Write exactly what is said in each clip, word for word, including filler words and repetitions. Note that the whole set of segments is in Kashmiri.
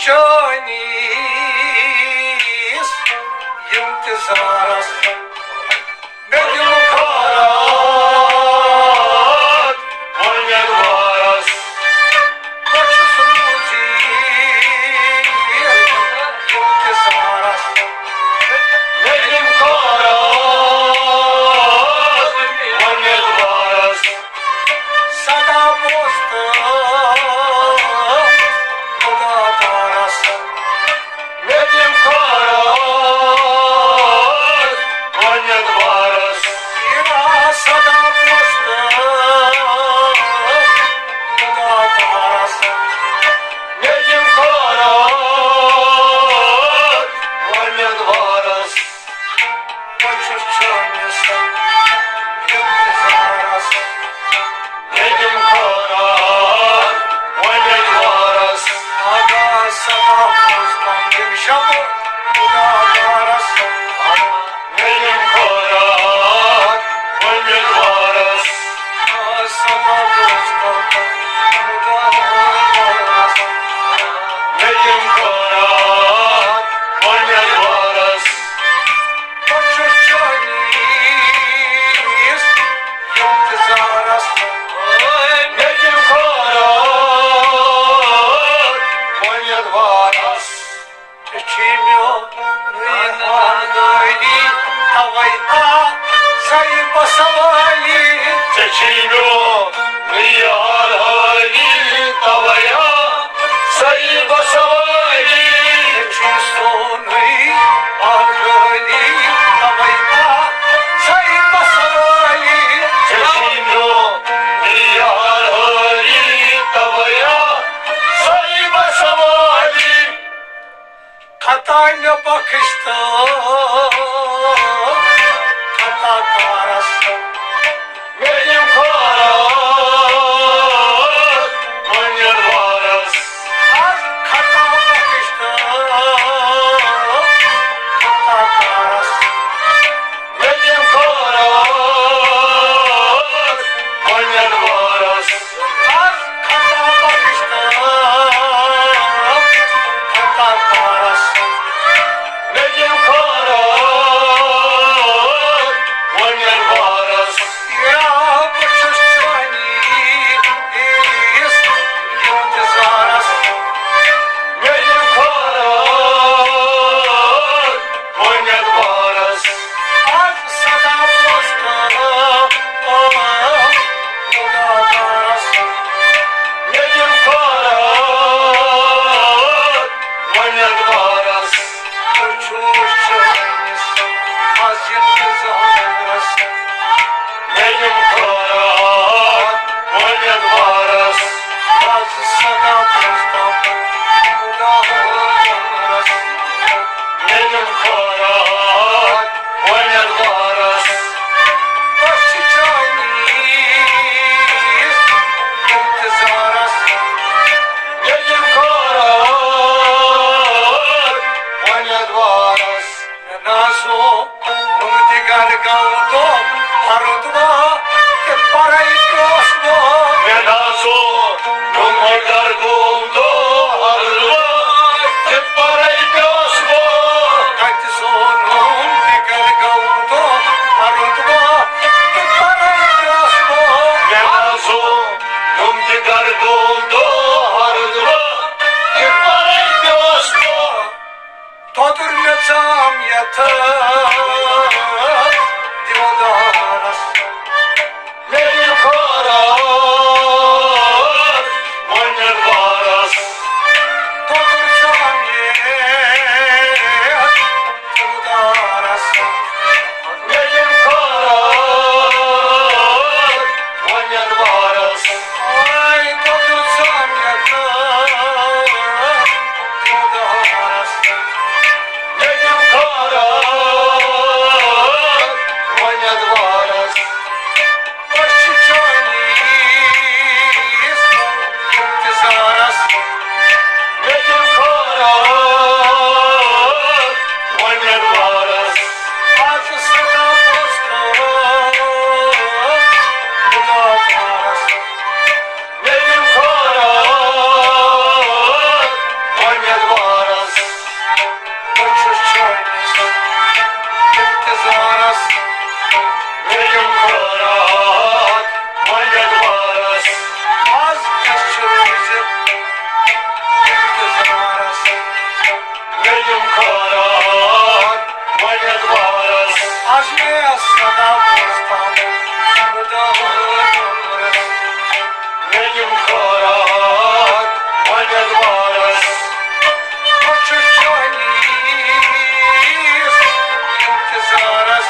چٲنِس اِنتظارَس مےٚ دِم خٲرات وۄمیدوارس۔ بہٕ چھُس روٗزِتھ اِنتظارَس۔ مےٚ دِم خٲرات وۄمیدوارس۔ سدا بوزتہٕ خدا دارس۔ مےٚ دِم خٲرات وۄمیدوارس۔ یہِ سدا بوزتہٕ خدا دارس۔ مےٚ دِم خٲرات وۄمیدوارس۔ بہٕ چھُس چٲنِس اِنتظارس۔ مےٚ دِم خٲرات وۄمیدوارس۔ سدا سدا بوزتہٕ یِم شبہٕ خدا دارس۔ مےٚ دِم خٲرات وۄمیدوارس۔ سدا بوزتہٕ خدا دارس۔ مےٚ دِم خٲرات وۄمیدوارس۔ بہٕ چھُس چٲنِس اِنتظارس۔ مےٚ دِم خٲرات وۄمیدوارس۔ ژےٚ چھُے میونُے حال غٲلی، توے آ سَے بہٕ سوالی۔ ژےٚ چھُے میونُے حال غٲلی، توے آ سَے بہٕ سوالی۔ ژےٚ چھُے سونُے حال غٲلی، توے آ سَے بہٕ سوالی۔ ژےٚ چھُے میونُے حال غٲلی، توے آ سَے بہٕ سوالی۔ خطا مےٚ بخش تہٕ خطا کارس۔ مےٚ دِم خٲرات وۄمیدوارس۔ خطا بخش تہٕ خطا کارس۔ مےٚ دِم خٲرات وۄمیدوارس۔ خطا بخش تہٕ خطا کارس۔ مےٚ دِم خٲرات وۄمیدوارس۔ یا بہٕ چھُس چٲنِس اِنتظارس۔ مےٚ دِم خٲرات وۄمیدوارس۔ آز سدا بوزتہٕ خدا دارس۔ مےٚ دِم خٲرات وۄمیدوارس۔ بہٕ چھُس چٲنِس اِنتظارس۔ مےٚ دِم خٲرات وۄمیدوارس۔ آز سدا بوزتہٕ خدا دارس۔ مےٚ دِم خٲرات وۄمیدوارس۔ أسۍ چھِ چٲنِس اِنتظارس۔ مےٚ دِم خٲرات وۄمیدوارس۔ مےٚ نازو نوٚم دِگر گوٚو دۄہ ہرُد وار، تہِ پرے پیوس بہٕ۔ مےٚ نازو نوٚم دِگر گوٚو دۄہ ہرُد وار، تہِ پرے پیوس بہٕ۔ کتہِ زونُم دِگر گوٚو دۄہ ہرُد وار، تہِ پرے پیوس بہٕ۔ مےٚ نازو نوٚم دِگر گوٚو دۄہ ہرُد وار، تہِ پرے پیوس بہٕ۔ تۄدُر مےٚ ژام یتھ دِلدارس۔ مےٚ دِل خٲرات وۄمیدوارس۔ تۄدُر ژام یتھ دِلدارس۔ مےٚ دِل خٲرات وۄمیدوارس۔ آے تۄدُر ژام یتھ دِلدارس۔ مےٚ دِم خٲرات مےٚ صدا بوزتم خۄدایَس۔ مےٚ دِم خٲرات وۄنۍ اَتھ بارس۔ بہٕ چھُس چٲنِس اِنتظارس۔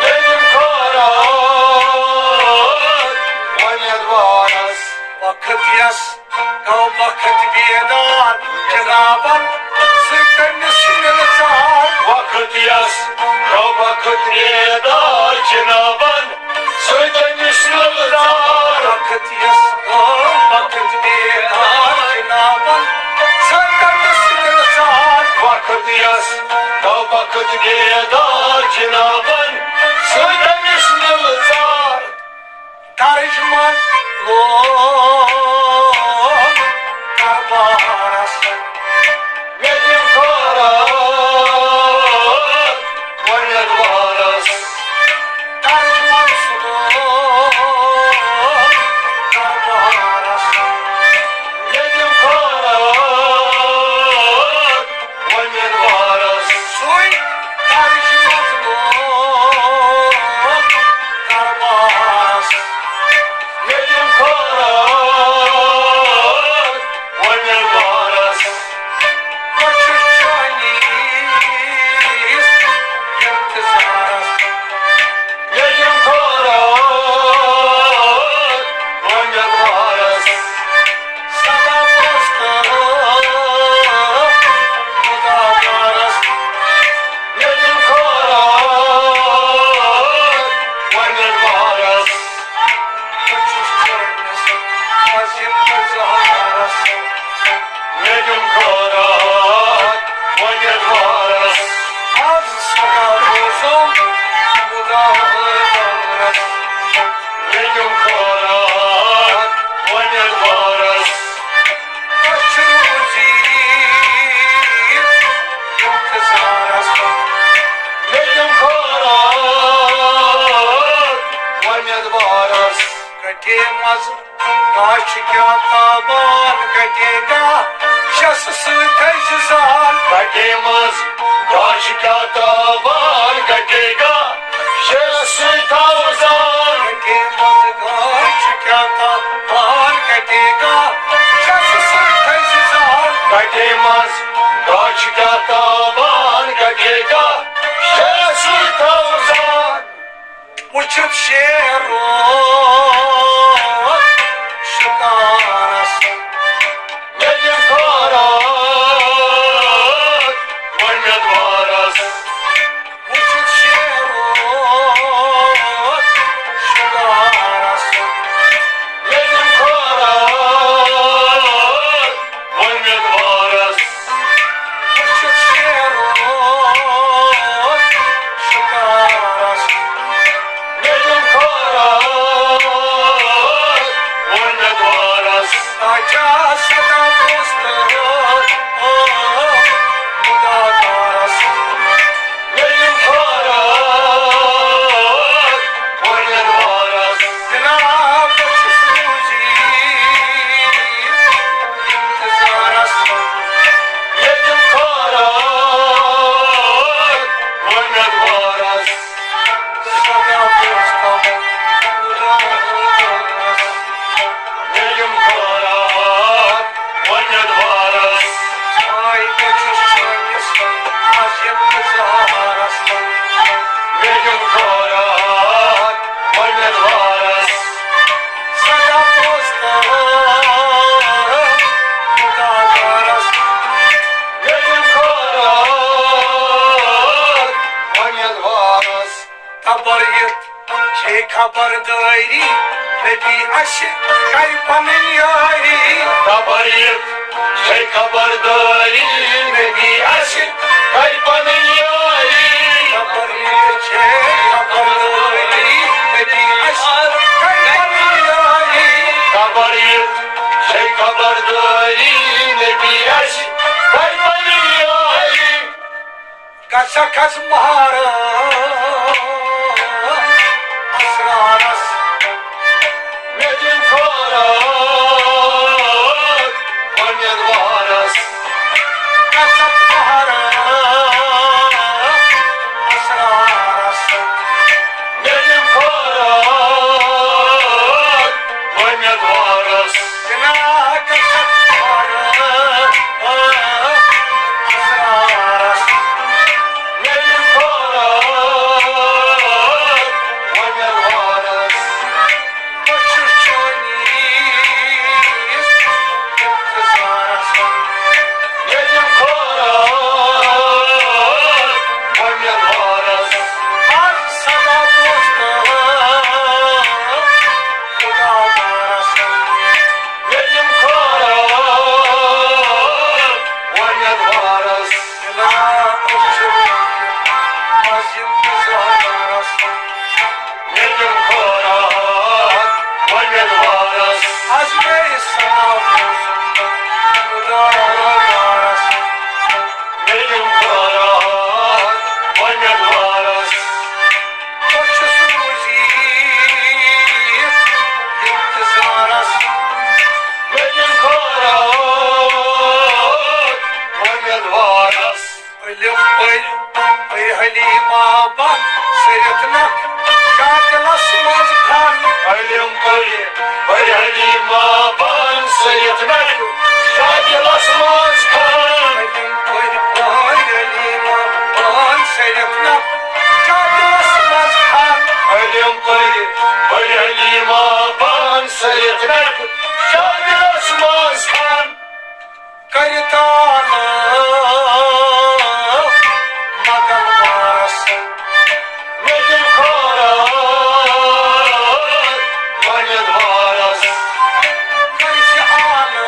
مےٚ دِم خٲرات وۄنۍ اَتھ بارس۔ وقت یس گوٚو وقت بیدار، جنابن سۭتۍ تٔمِس مِلہٕ ژار۔ وقت یس گوٚو وقت بیدار، جنابن سۭتۍ تٔمِس مِلہٕ ژار۔ وقت یس گوٚو وقت بیدار، جنابن سۭتۍ تٔمِس مِلہٕ ژار۔ وقت یس گوٚو وقت بیدار، جنابن سۭتۍ تٔمِس مِلہٕ ژار۔ درج منٛز لوگ دربارس۔ مےٚ دِم خٲرات وۄنۍ اَتھ بارس۔ درج منٛز لوگ دربارس۔ مےٚ دِم خٲرات وۄنۍ اَتھ بارس۔ سُے درج منٛز لوگ دربارس۔ مےٚ دِم خٲرات وۄنۍ اَتھ بارس۔ بہٕ چھُس چٲنِس اِنتظارس۔ مےٚ دِم خٲرات وۄنۍ اَتھ بارس۔ صدا بوزتم خۄدایَس۔ مےٚ دِم خٲرات وۄنۍ اَتھ بارس۔ بہٕ چھُس چٲنِس عظیٖم اِنتظارس۔ مےٚ دِم خٲرات وۄنۍ اَتھ بارس۔ از صدا بوزتم خۄدایَس۔ مےٚ دِم خٲرات وۄنۍ اَتھ بارس۔ أسۍ چھِ روٗزِتھ اِنتظارس۔ مےٚ دِم خٲرات وۄنۍ اَتھ بارس۔ گٹے منٛز گاش کیٛاہ تاوان گٹے گا، شس سۭتۍ تھٲوزِ زان۔ گٹے منٛز گاش کیٛاہ تاوان گٹے گا، شس سۭتۍ تھاو زان۔ گٹے منٛز گاش کیٛاہ تاوان گٹے گا، شس سۭتۍ تھٲوزِ زان۔ گٹے منٛز گاش کیٛاہ تاوان گٹے گا، شس سۭتۍ تھاو زان۔ وٕچھِتھ شیرو شکارس۔ مےٚ دِم خٲرات وۄنۍ اَتھ بارس۔ وٕچھِتھ شیرو شکارس۔ مےٚ دِم خٲرات وۄنۍ اَتھ بارس۔ بہٕ چھُس شیرو شکارس۔ مےٚ دِم خٲرات وۄنۍ اَتھ بارس۔ آچا صدا بوزتم خۄدایَس۔ مےٚ دِم خٲرات وۄنۍ اَتھ بارس۔ جناب، بہٕ چھُس روٗزِتھ اِنتظارس۔ مےٚ دِم خٲرات وۄنۍ اَتھ بارس۔ صدا بوزتم خۄدایَس۔ مےٚ دِم خٲرات وۄنۍ اَتھ بارس۔ آے بہٕ چھُس چٲنِس عظیٖم اِنتظارس۔ مےٚ دِم خٲرات وۄنۍ اَتھ بارس۔ صدا بوزتم خۄدایَس۔ مےٚ دِم خٲرات وۄنۍ اَتھ بارس۔ تبر یِتھ چھے خبردٲری، نبی اَسہِ کَرِ پنٕنۍ یٲری۔ تبر یِتھ چھے خبردٲری، نبی اَسہِ کَرِ پنٕنۍ یٲری۔ تبر یِتھ چھے خبردٲری، نبی اَسہِ کَرِ پنٕنۍ یٲری۔ تبر یِتھ چھے خبردٲری، نبی اَسہِ کَرِ پنٕنۍ یٲری۔ گژھکھ از مہرن اسرارس۔ مےٚ دِم خٲرات وۄنۍ اَتھ بارس۔ گژھکھ مہرن اسرارس۔ مےٚ دِم خٲرات وۄمید وارس۔ از مےٚ یہِ ثنا بوٗزُم خۄدایا یارس۔ مےٚ دِم خٲرات وۄمید وارس۔ بہٕ چھُس روٗزِتھ اِنتظارس۔ مےٚ دِم خٲرات وۄمید وارس۔ علم پٔرۍ، پٔرۍ حلیمہ بن سٔرِتھ نکھ شاہ دِلس منٛز کھن۔ علم پٔرۍ، پٔرۍ حلیمہ بن سٔرِتھ نکھ شاہ دِلس منٛز کھن۔ علم پٔرۍ، پٔرۍ حلیمہ بن سٔرِتھ نکھ شاہ دِلس منٛز کھن۔ علم پٔرۍ، پٔرۍ حلیمہ بن سٔرِتھ نکھ شاہ دِلس منٛز کھن۔ کٔرِتھ آنہٕ مدن وارس۔ مےٚ دِم خٲرات وۄمید وارس۔ کٔرۍ زِ آنہٕ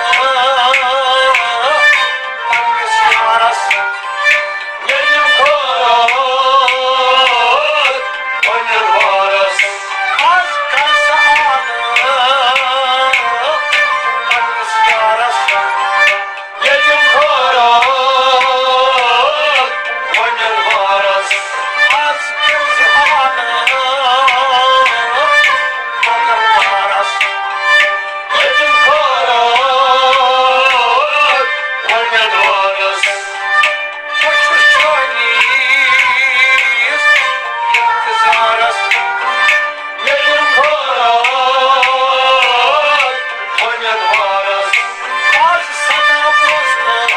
پننِس یارس۔ مےٚ دِم خٲرات وۄمید وارس۔ از کر سا آنہٕ پننِس یارس۔ ییٚتٮ۪ن خٲرات وۄمید وارس۔ از کٔرۍ زِ آنہٕ مدن وارس۔ ییٚتٮ۪ن خٲرات وۄمید وارس۔ بہٕ چھُس چٲنِس اِنتظارس۔ مےٚ دِم خٲرات وۄمید وارس۔ از سنا بوزنہٕ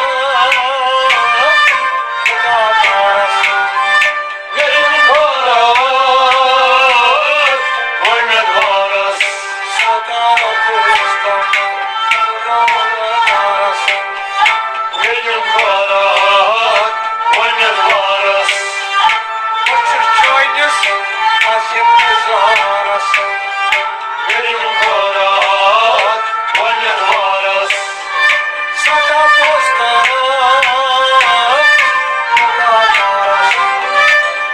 خۄدادارس۔ مےٚ دِم خٲرات وۄمید وارس۔ سدا بوزنہٕ خۄدادارس۔ مےٚ دِم خٲرات وۄمید وارس۔ بہٕ چھُس چٲنِس از اِنتظارس۔ مےٚ دِم خٲرات وۄمید وارس۔ سدا بوزنہٕ خۄدادارس۔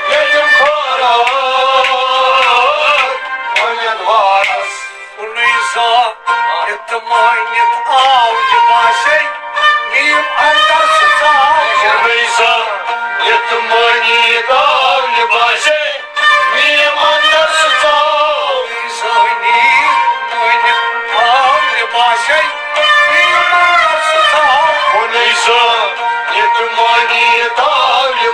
مےٚ دِم خٲرات وۄمید وارس۔ کُنُے زا یتھ مٲنِتھ آو یہِ باسے، میٖم اندر سُہ ژاو۔ کُنُے زا یتھ مٲنِتھ آو یہِ باسے، میٖم اندر سُہ ژاو۔ کُنُے زٲنی مٲنِتھ آو یہِ باسے، میٖم اندر سُہ ژاو۔ کُنُے زا یتھ مٲنِتھ آو یہِ